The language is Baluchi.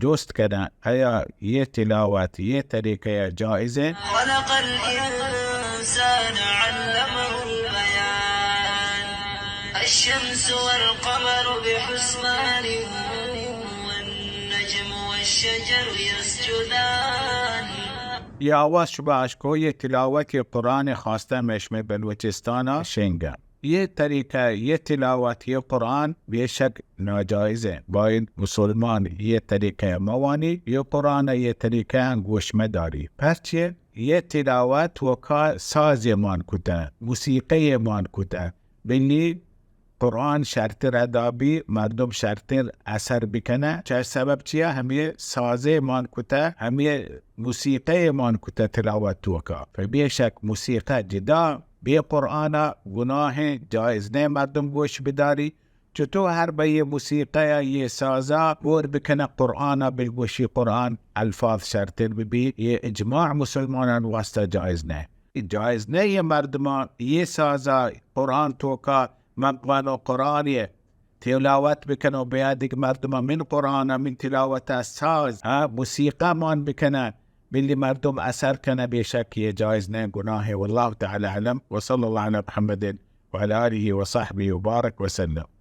دوست کنن، آیا یہ تلاوت، یہ طریقہ جائز ہے؟ خلق الإنسان علمه البيان. الشمس والقمر بحسبان. والنجم والشجر يسجدان. یہ آواز شما اشکو، یہ تلاوت قرآن خواستہ مشمے بلوچستان شنگا. یہ طریقہ، یہ تلاوت، یہ قرآن بے شک ناجائز ہے. باید مسلمان یہ طریقہ موانی، یہ قرآن یہ طریقہ گوش مداری. پرچے یہ تلاوت توکا ساز مان کتہ، موسیقی مان کتہ، بلی قرآن شرتر ادا بی، مردم شرتر اثر بکنہ. چہ سبب چیا؟ ہمے سازے مان کتہ، ہمے موسیقی مان کتہ تلاوت توکا. پہ بے شک موسیقی جدا بے قرآن گناہ، جائز نہ مردم گوش بداری. چتو ہر بہ یہ موسیقی یہ سازا غور بکنہ قرآن، بلگوشی قرآن الفاظ شرتر ببی، یہ اجماع مسلمانان واسطہ جائز نہ. جائز نہ یہ مردمان یہ سازا قرآن توکا من قرآن، قرآن یہ تلاوت بکنو، بیا دگہ مردم من قرآن، من تلاوت ساز، ہاں، موسیقی مان بکنہ، بلی مردم اثر کنہ، بے شک یہ جائز نہ، گناہ ہے. واللہ تعالی اعلم. وصلی اللہ علی محمد وعلی آلہ وصحبہ وبارک وسلم.